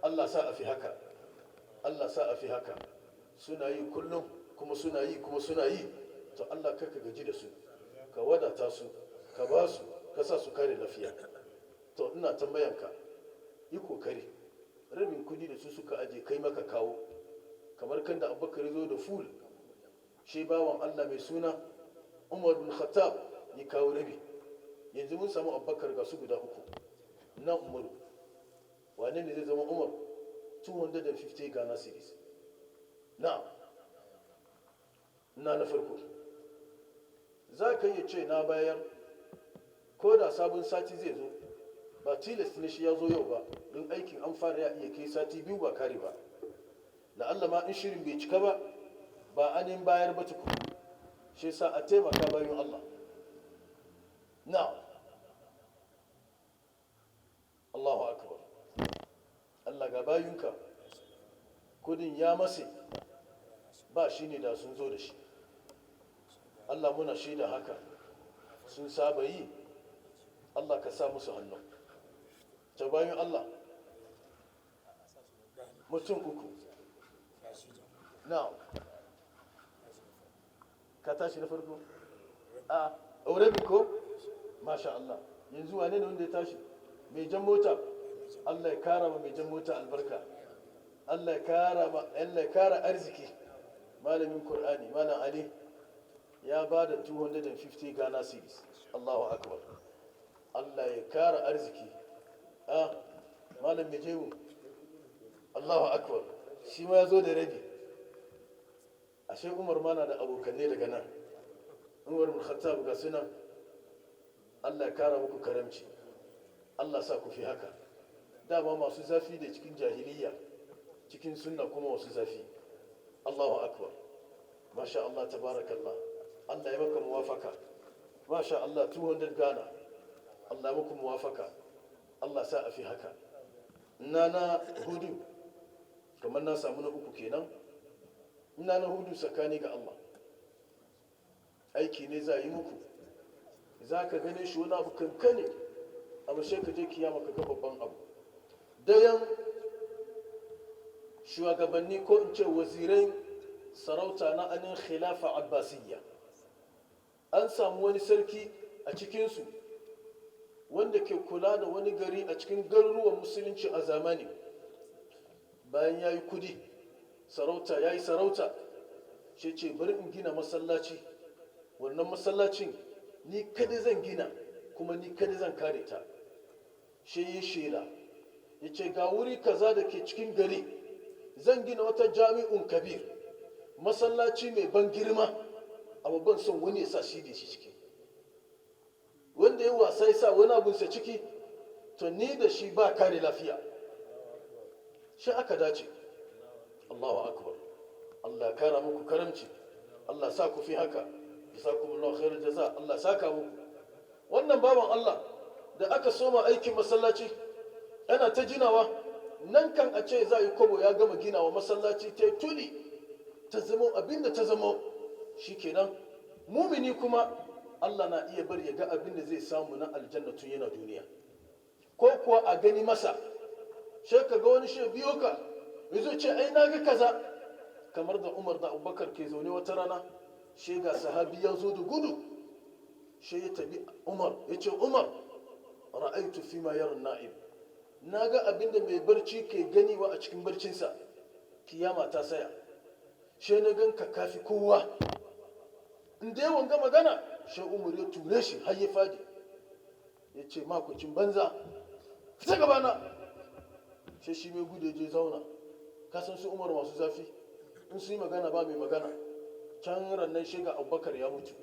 Allah sa a fi haka, Allah sa a fi haka. Suna yi kullum, kuma suna yi, kuma suna yi. To Allah, kaka gaji da su, ka wadata su, ka ba su, ka sa su kare lafiya. To ina tambayanka, yi kokari, rabin kudi da su suka aje, kai maka kawo, kamar kan da Abubakar zo da full, shi bawan Allah mai suna Umar bin Khattab ya kawo rabi. Yanzu mun samu Abubakar, ga su guda uku na Umaru. Wane ne zai zama Umar? 250 Ghana cedis. Na na farko za ka iya ce na bayar, ko da sabon sati zai zo, ba tilas ne shi ya zo yau ba, don aikin an fara ya iya kai sati 2 ba kare ba. La'alla ma in shirin bai cika ba, ba anin bayar ba tukun. Shi sa a taimaka, bayan Allah na. Allahu akbar. Allah, ga bayunka, kudin ya mase ba shi ne da sun zo da shi. Allah, muna shaida haka sun saba yi. Allah ka sa musu hannu. Ta bayan Allah, mutum uku na ka tashi na farko a rabi ko? Masha Allah. Yanzu wane ne wanda ya tashi? Mai jan mota. Allah ya kara ma mai jan mota albarka. Allah ya kara ma, Allah ya kara arziki. Malamin Qur'ani, Malam Ali, ya ba da 250 Ghana cedis. Allahu akbar. Allah ya kara arziki. Ah, Malam Mejewu, Allahu akbar, shi ma ya zo da rabi. Ashe Umar mana da abokanne daga nan, Umar bin Khattab, ga sunan. Allah ya kara muku karamci, Allah sa ku fi haka. Dama masu zafi da cikin jahiliya, cikin sunna kuma masu zafi. Allahu akbar, masha Allah, tabarakallah. Allah ya maka muwafaka. Masha Allah, 200 Ghana. Allah ya muku muwafaka, Allah sa a fi haka. Na hudu, kamar na samu na uku kenan. Na hudu, tsakani ga Allah, aiki ne za a yi muku. Za ka gane shi wani abu kankane, abu sai ka je kiyama ka ga babban abu. Dayan shugabanni, ko in ce wazirai sarauta na anin Khilafa Abbasiyya, an samu wani sarki a cikinsu wanda ke kula da wani gari a cikin garuruwan musulunci a zamani. Bayan ya yi kudi, sarauta ya yi sarauta, shi ce bari in gina masallaci. Wannan masallacin ni kada zan gina, kuma ni kada zan kare ta. Shi yi shela, ya ce ga wuri kaza da ke cikin gari, zan gina wata jami'un kabir, masallaci mai ban girma, amma ban son wani ya sa shi da shi ciki. Wanda ya wasa ya sa wani abunsa ciki, to ni da shi ba kare lafiya. Shi aka dace. Allahu akbar. Allah kara muku karamci, Allah sa ku fi haka. Jazakumullahu khairul jaza. Allah saka muku. Wannan baban Allah, da aka soma aikin masallaci, ana ta ginawa nan, kan a ce za a yi kobo, ya gama ginawa. Masallaci ta tuli ta zama abin da ta zama. Shikenan, mumini kuma Allah na iya bar ya ga abin da zai samu na aljanna tun yana duniya, ko kuwa a gani masa. Sai ka ga wani shi biyo ka, ya ce ai na ga kaza. Kamar da Umar da Abubakar ke zaune wata rana, shi ga sahabi ya zo da gudu, shi ya tabi Umar, ya ce, "Umar, ra'aitu fi ma yaran na'im, na ga abin da mai barci ke ganiwa a cikin barcinsa. Kiyama ta saya, shi na gan ka kafi kowa." In da yawan ga magana, shi Umar ya ture shi har ya fadi, ya ce, "Makwacin banza, fita gabana." Shi shi mai gudu ya je zauna. Kasan su Umar masu zafi, in su yi magana ba mai magana. Can rannan shiga Abubakar ya mutu,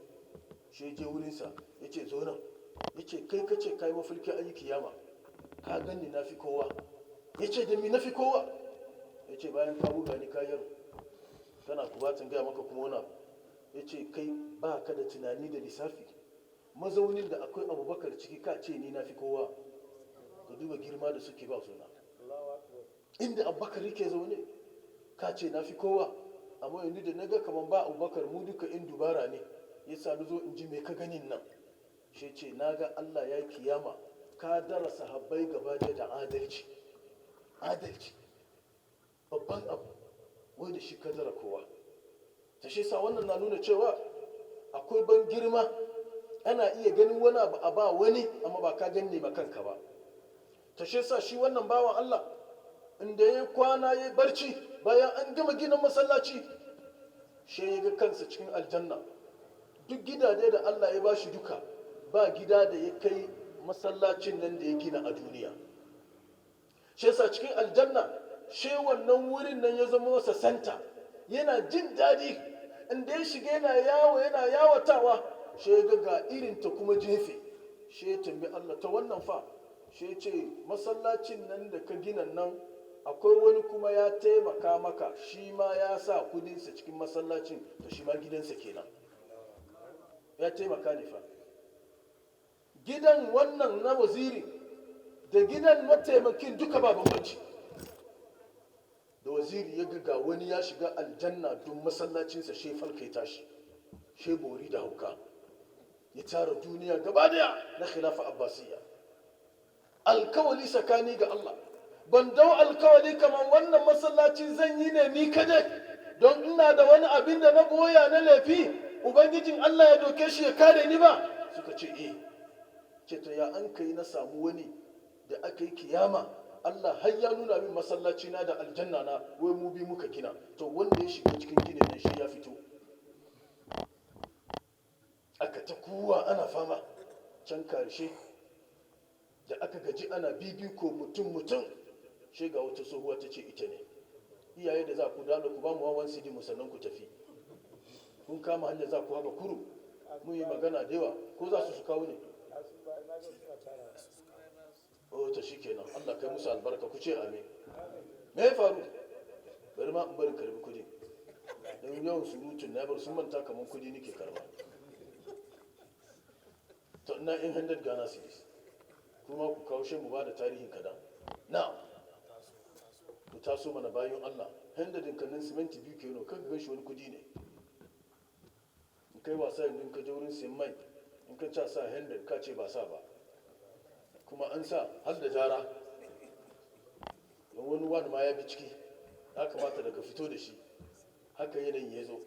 shi je wurinsa ya ce, "Zo nan." Ya ce, "Kai ka ce ka yi mafulki an yi kiyama, ka ganni na fi kowa." Ya ce, "Da mi na fi kowa?" Ya ce, "Bayan ka buga ni kayar kana kubatin gaya maka kuma wani abu." Ya ce, "Kai ba ka da tunani da lissafi. Mazaunin da akwai Abubakar ciki, ka ce ni na fi kowa?" Ka duba girma da suke ba suna. Inda Abubakar yake zaune, ka ce na fi kowa? Amma yanzu da na ga kamar ba Abubakar, mu duka in dubara ne ya sa zo in ji me ka ganin nan. Shi ce, "Na ga Allah ya kiyama, ka dara sahabbai gaba da adalci." Adalci babban abu, wai da shi ka dara kowa. Ta shi sa wannan na nuna cewa akwai ban girma. Ana iya ganin wani abu a ba wani, amma ba ka ganne ma kanka ba. Ta shi sa shi wannan bawan Allah, inda ya kwana ya barci bayan an gama ginin masallaci, shi ya ga kansa cikin aljanna. Duk gidaje da Allah ya bashi duka, ba gida da ya kai masallacin nan da ya gina a duniya. Shi yasa cikin aljanna shi wannan wurin nan ya zama masa center, yana jin daɗi. Inda ya shiga yana yawo, yana yawatawa, shi ya ga irin ta kuma jefe. Shi ya tambi Allah, "Ta wannan fa?" Shi ya ce, "Masallacin nan da ka gina nan, akwai wani kuma ya taimaka maka, shi ma ya sa kudinsa cikin masallacin, to shi ma gidansa kenan, ya taimaka ne fa." Gidan wannan na waziri da gidan mataimakin duka ba bambanci. Da waziri ya ga wani ya shiga aljanna don masallacinsa, shi falka ya tashi, shi bori da hauka, ya tara duniya gaba daya na Khilafa Abbasiyya. "Alkawali tsakani ga Allah, ban dau alkawali kamar wannan masallaci zan yi ne ni kadai don ina da wani abin da na boya na laifi, Ubangijin Allah ya doke shi ya kare ni ba." Suka ce, "Eh." Ce, "To ya an kai na samu wani da aka yi kiyama, Allah har ya nuna min masallaci na da aljanna na, wai mu bi muka gina? To wanda ya shiga cikin ginin nan, shi ya fito." Aka ta kuwa ana fama. Can karshe da aka gaji ana bibiko mutum mutum, shi ga wata tsohuwa ta ce ita ne. Iyaye da za ku dalo, ku ba mu wawan sidi mu, sannan ku tafi. Kun kama hanyar za ku haka kuru, mun yi magana da yawa. Ko za su kawo ne? Oh, ta shi kenan. Allah kai musu albarka, ku ce amin. Me ya faru? Bari ma in bari karbi kudi, don yawan surutun na bar sun manta kamar kudi nake karba. To ina in 100 Ghana cedis, kuma ku kawo shi mu ba da tarihin kadan. Na ku taso mana, bayan Allah. 100 kanin siminti biyu kenan. Kan gan shi wani kudi ne. In kai wasa yanzu, ka je wurin sayan mai, in ka ca sa 100, ka ce ba sa ba, kuma an sa har da jara, don wani wani ma ya bi ciki. Ya kamata da ka fito da shi haka yanayin ya zo.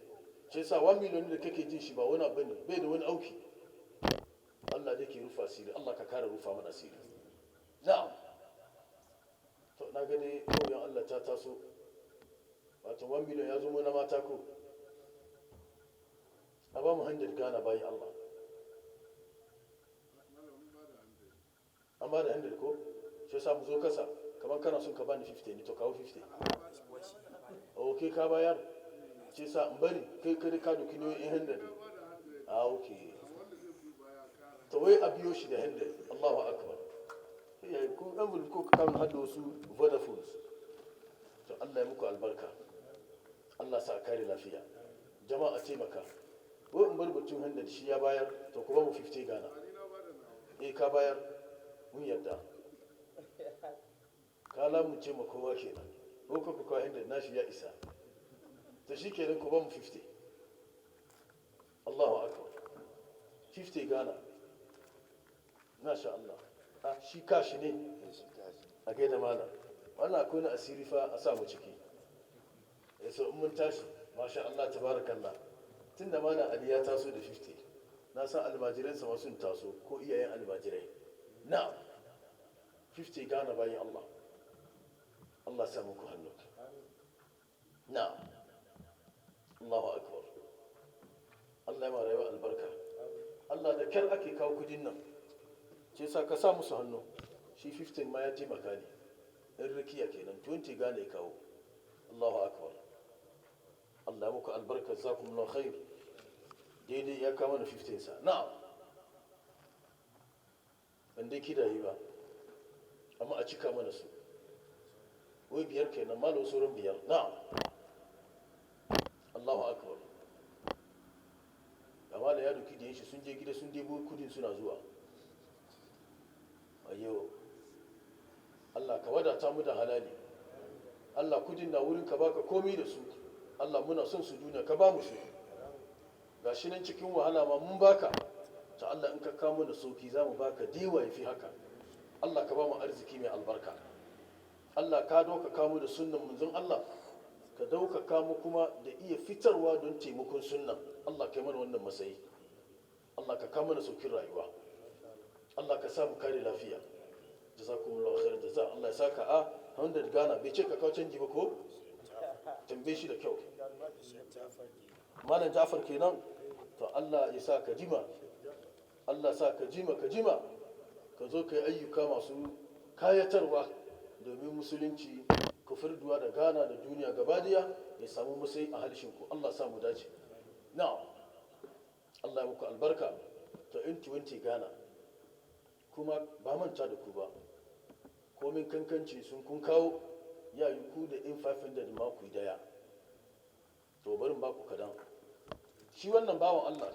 Shi sa 1 million da kake jin shi ba wani abu ne, bai da wani auki. Allah da ke rufa asiri, Allah ka kare rufa mana asiri. Na'am, to na gani kauyen Allah ta taso, wato 1 million ya zo na mata. Ko a ba mu hanyar gana, bayan Allah. An ba da 100 ko? Shi sa mu zo kasa. Kamar kana son ka bani 50 ne, to kawo 50. Ok, ka bayar. Shi sa in bari kai kai ka doki nauyin 100. Ah, ok, to wai a biyo shi da 100. Allahu akbar! Iyaye, ko envelope ko ka kawo hada wasu Vodafones. To Allah ya muku albarka, Allah sa a kare lafiya. Jama'a, taimaka. Ko in bar batun 100, shi ya bayar. To kuma mu 50 Ghana. Eh, ka bayar, mun yarda. Ka lamunce ma kowa kenan. Ko ka kawo 100, nashi ya isa. To shi kenan, ku ba mu 50. Allahu akbar! 50 Ghana, masha Allah. Ah, shi kashi ne a gaida malam. Wannan akwai na asiri fa, a sa mu ciki. Ya so in mun tashi. Masha Allah, tabarakallah. Tunda malam Ali ya taso da 50, na san almajiransa ma sun taso, ko iyayen almajirai. Na 50 Ghana, bayan Allah. Allah sa muku hannu. Na Allahu akbar! Allah ya ma rayuwa albarka. Allah, da kyar ake kawo kudin nan ce sa ka sa musu hannu. Shi 15 ma ya taimaka ne, in rikiya kenan. 20 Ghana ya kawo. Allahu akbar! Allah muku albarka, jazakumullahu khair. Daidai ya kama da 15 sa. Na'am, ban dai kidaye ba, amma a cika mana su. Wai biyar kenan malo, sauran biyar. Na'am, Allahu akbar. Amma da ya doki da shi sun je gida, sun debo kudin, suna zuwa. Ayo Allah, ka wadata mu da halali. Allah, kudin na wurin ka, baka komi da su. Allah, muna son su duniya, ka ba mu su. Gashi nan cikin wahala ma mun baka ta. Allah, in ka kamo da sauki, za mu baka dewa ya fi haka. Allah, ka ba mu arziki mai albarka. Allah, ka dauka mu da sunnan munzon Allah, ka dauka mu kuma da iya fitarwa don taimakon sunnan. Allah, kai mana wannan matsayi. Allah, ka kama da saukin rayuwa. Allah, ka sa mu kare lafiya. Jazakumullahu khair jaza. Allah ya saka. A 100 Ghana, bai ce ka kawo canji ba ko? Tambaye shi da kyau. Malam Jafar kenan. To, Allah ya sa ka jima, Allah sa ka jima, ka jima, ka zo ka yi ayyuka masu kayatarwa domin musulunci kufurduwa da Ghana da duniya gabadiya ya samu matsayi a halshen ku. Allah sa mu dace. Na'am, Allah ya muku albarka. To, in 20 Ghana kuma ba manta da ku ba, komin kankanci sun kun kawo, ya yi ku da in 500 ma ku yi daya. To, barin baku kadan. Shi wannan bawan Allah,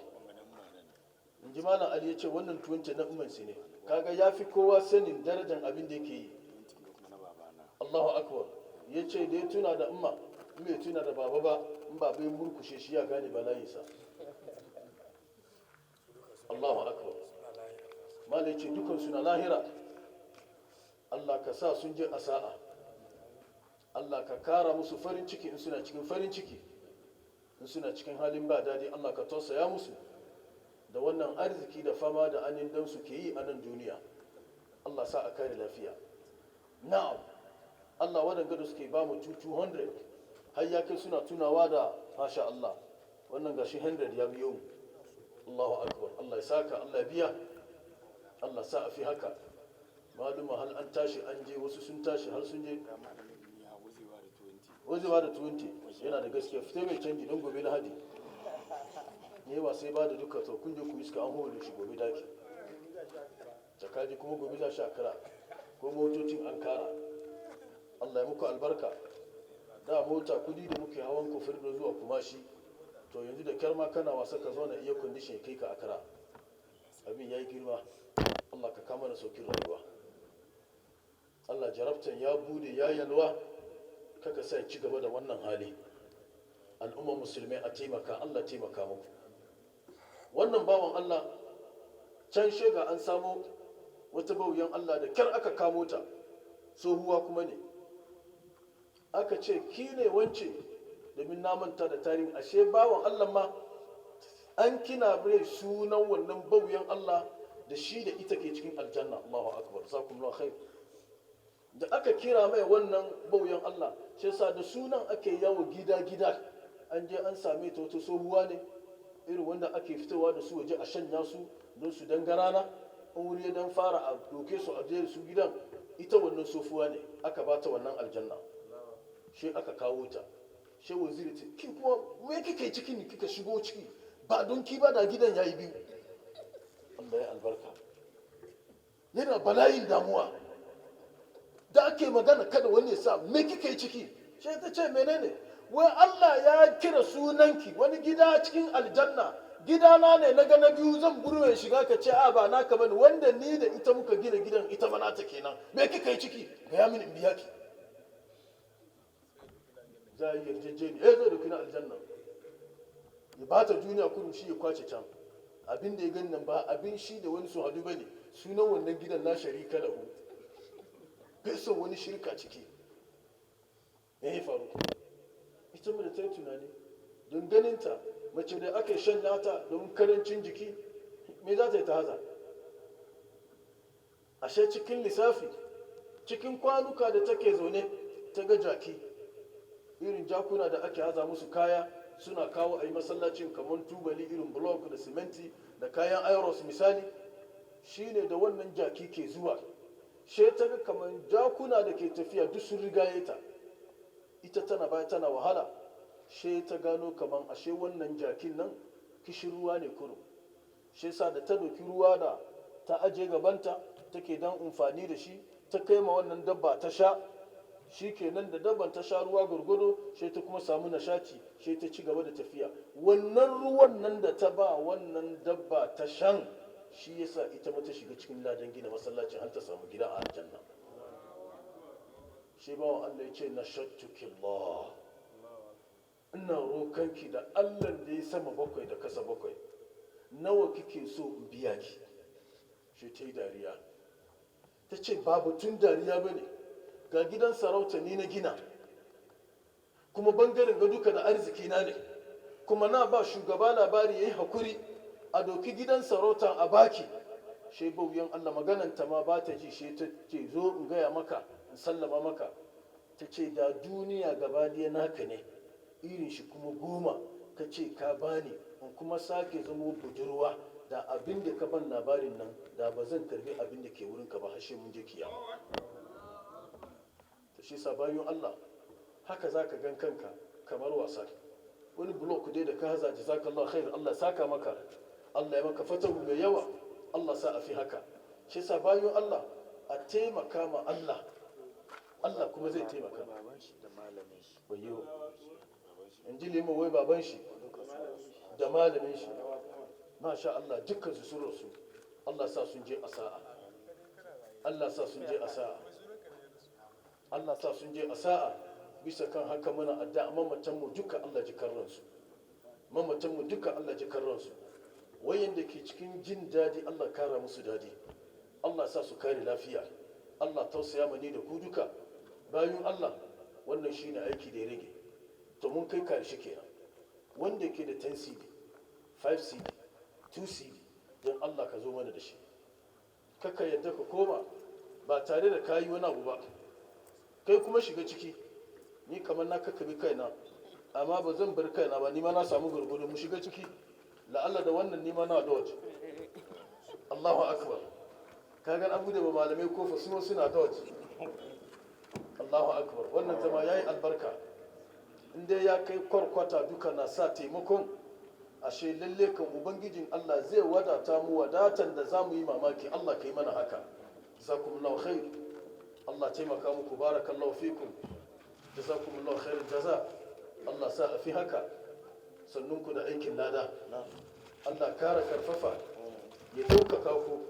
in ji Malam Ali, ya ce wannan 20 na ummansi ne. Kaga ya fi kowa sanin darajar abin da yake yi. Allahu akbar. Ya ce da ya tuna da umma, in bai tuna da baba ba, in baba ya murkushe shi, ya gane bala'insa. Allahu akbar. Malai ce dukan suna lahira. Allah, ka sa sun je a sa'a. Allah, ka kara musu farin ciki in suna cikin farin ciki. In suna cikin halin ba daɗi, Allah, ka tausaya musu da wannan arziki da fama da anin dan su ke yi a nan duniya. Allah sa a kare lafiya. Na'am, Allah, waɗanda da suke ba mu 200 har ya kai suna tunawa da, masha Allah, wannan gashi 100 ya biyo mu. Allahu akbar. Allah ya saka, Allah ya biya, Allah sa a fi haka. Maluma hal an tashi an je, wasu sun tashi har sun je. Wazewa da 20 yana da gaskiya. Fita mai canji don gobe Lahadi ne ba sai ba da duka. To, kun je ku iska an hore shi gobe daki tsakaji, kuma gobe za shi kira ko motocin an kara. Allah ya muku albarka. Da mota kudi da muke hawan kufur da zuwa Kumashi, to yanzu da kyar ma kana wasa ka zo na iya condition kai ka Akara. Abin ya yi girma. Allah, ka kama da saukin rayuwa. Allah, jarabtan ya bude ya yalwa, kaka sa ci gaba da wannan hali. Al'ummar musulmai a taimaka, Allah taimaka muku. Wannan bawan Allah can shega an samo wata bauyan Allah, da kyar aka kamo ta, tsohuwa kuma ne. Aka ce, "Ki ne wance?" Domin na manta da tarihin, ashe bawan Allah ma an kina bai sunan wannan bauyan Allah da shi da ita ke cikin aljanna. Allahu akbar, jazakumullahu khair. Da aka kira mai wannan bauyan Allah, shi yasa da sunan ake yawo gida gida. An je an same ta, wata tsohuwa ne irin wanda ake fitowa da su waje a shanya su don su dangarana in wuri ya dan fara, a doke su a je su gidan. Ita wannan tsohuwa ne aka bata wannan aljanna. Shi aka kawo ta, shi waziri ce, "Ki kuma me kike ciki ne kika shigo ciki? Ba don ki ba da gidan yayi biyu." Allah ya albarka. Yana bala'in damuwa da ake magana, kada wani ya sa, "Me kike ciki?" Sai ta ce, "Menene wai? Allah ya kira sunanki wani gida cikin aljanna. Gidana ne na ga na biyu, zan burwe shiga, ka ce a ba naka bane, wanda ni da ita muka gina gidan, ita ma nata kenan. Me kika yi ciki? Gaya mini in biya ki." Za a yi yarjejeniya, eh, zai dauki na aljanna ya ba ta duniya kurum, shi ya kwace can. Abin da ya gani nan ba abin shi da wani su hadu bane. Sunan wannan gidan la sharika lahu, bai son wani shirka ciki. Me ya faru? Ita mu da ta yi tunani don ganinta mace da aka shanya ta don karancin jiki, me za ta yi ta haza? Ashe cikin lissafi, cikin kwanuka da take zaune, ta ga jaki, irin jakuna da ake haza musu kaya suna kawo a yi masallacin, kamar tubali, irin block da siminti da kayan iros misali, shine da wannan jaki ke zuwa. She ta ga kamar jakuna da ke tafiya duk sun rigaye ta, ita tana baya tana wahala. She ta gano kaman ashe wannan jakin nan kishin ruwa ne kurum. Shi yasa da ta doki ruwa da ta aje gabanta take dan amfani da shi, ta kai ma wannan dabba ta sha. Shi kenan, da dabban ta sha ruwa gurgudu, sai ta kuma samu nashaci, sai ta ci gaba da tafiya. Wannan ruwan nan da ta ba wannan dabba ta shan, shi yasa ita ma ta shiga cikin ladan gina masallacin har ta samu gida a aljanna. Shi bawan Allah ya ce, "Nashattuki Allah, ina rokanki da Allah da ya sama bakwai da kasa bakwai, nawa kike so in biya ki?" Shi ta yi dariya, ta ce, "Ba batun dariya ba ne. Ga gidan sarauta ni na gina, kuma bangaren ga duka da arziki na ne. Kuma na ba shugaba labari, ya yi hakuri a doki gidan sarauta a baki." Shi bauyan Allah magananta ma ba ta ji. Shi ta ce, "Zo in gaya maka, in sallama maka." Ta ce, "Da duniya gaba ɗaya naka ne, irin shi kuma 10, ka ce ka bani in kuma sake zamo budurwa, da abin da ka ban labarin nan, da ba zan karbi abin da ke wurinka ba har sai mun je kiyama." Ta shi sa, bayan Allah, haka za ka gan kanka kamar wasa. Wani block dai da ka haza, jazakallah khair, Allah saka maka, Allah ya maka fatahu mai yawa, Allah sa a fi haka. Shi sa, bayan Allah, a taimaka ma Allah, Allah kuma zai taimaka. Baban shi da malamin shi. Wayo, in ji lima, wai baban shi da malamin shi, masha Allah, dukkan su sun rasu. Allah sa sun je a sa'a, Allah sa sun je a sa'a, Allah sa sun je a sa'a. Bisa kan haka muna addu'a, mamatan mu duka Allah ji karransu, mamatan mu duka Allah ji karransu. Wayanda ke cikin jin dadi, Allah kara musu dadi, Allah sa su kare lafiya, Allah tausaya mani da ku duka. Bayan Allah, wannan shine aiki da ya rage. To, mun kai karshe kenan. Wanda ke da 10 cedi, 5 cedi, 2 cedi, don Allah ka zo mana da shi. Kaka yadda ka koma ba tare da kayi wani abu ba. Kai kuma shiga ciki. Ni kamar na kakkabi kaina, amma ba zan bar kaina ba. Ni ma na samu gurgudu, mu shiga ciki. La'alla da wannan ni ma na dodge. Allahu akbar! Kaga abu da ba malamai kofa su suna dodge. Allahu akbar! Wannan zama yayi albarka. In dai ya kai kwarkwata duka na sa taimakon, ashe lalle kan ubangijin Allah zai wadata mu wadatan da za mu yi mamaki. Allah ka yi mana haka. Jazakumullahu khair. Allah taimaka muku. Barakallahu fikum, jazakumullahu khair jaza. Allah sa a fi haka. Sannunku da aikin lada. Allah kara karfafa, ya ɗaukaka ku,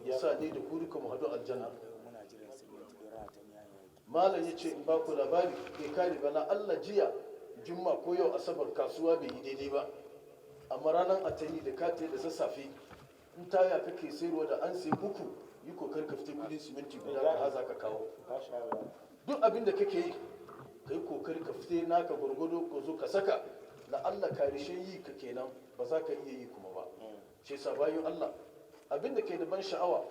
ya sa ni da ku duka mu haɗu aljanna. Muna jiran siminti don rata ne yayi. Malam ya ce in ba ku labari, bai kare bana Allah jiya jumma ko yau asabar, kasuwa bai yi daidai ba, amma ranar atani da ka da sassafe, in taya kake sayarwa da an sai uku, yi kokar ka fita kudin siminti guda ka haza ka kawo. Duk abin da kake yi, ka yi kokari ka fite naka gwargwado ka zo ka saka. La Allah karishe yi ka kenan, ba za ka iya yi kuma ba. Shi yasa, bayan Allah, abin da ke da ban sha'awa,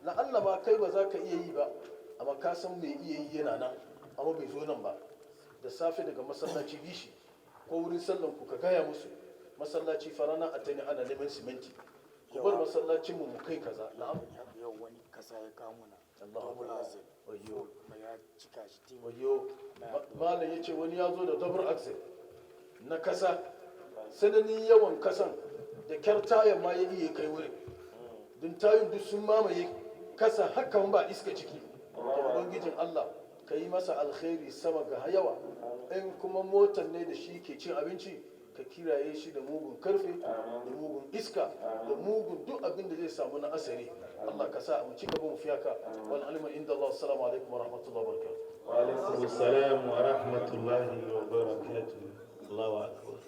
la Allah ma kai ba za ka iya yi ba, amma ka san mai iya yi yana nan, amma bai zo nan ba. Da safe daga masallaci bishi ko wurin sallan ku, ka gaya musu, masallaci farana a tani ana neman siminti, ku bar masallacin mu mu kai kaza. Na'am. Yau wani kasa ya kawo muna. Allahu Double akbar. axle. Wayyo. Kuma ya cika shi tim. Wayo, malam ya ce wani ya zo da double axle na kasa. Sananin yawan kasan, da kyar tayan ma ya iya kai wurin, don tayun duk sun mamaye kasa hakan, ba iska ciki. To, ubangijin Allah ka yi masa alkhairi sama ga yawa. In kuma motar ne da shi ke cin abinci, ka kiraye shi da mugun karfe, da mugun iska, da mugun duk abin da zai samu na asari. Allah ka sa mu ci gaba mu fiyaka. Wal ilmu inda Allah. Assalamu alaikum wa rahmatullahi wa barakatuh. وعليكم السلام ورحمة الله وبركاته. الله أكبر.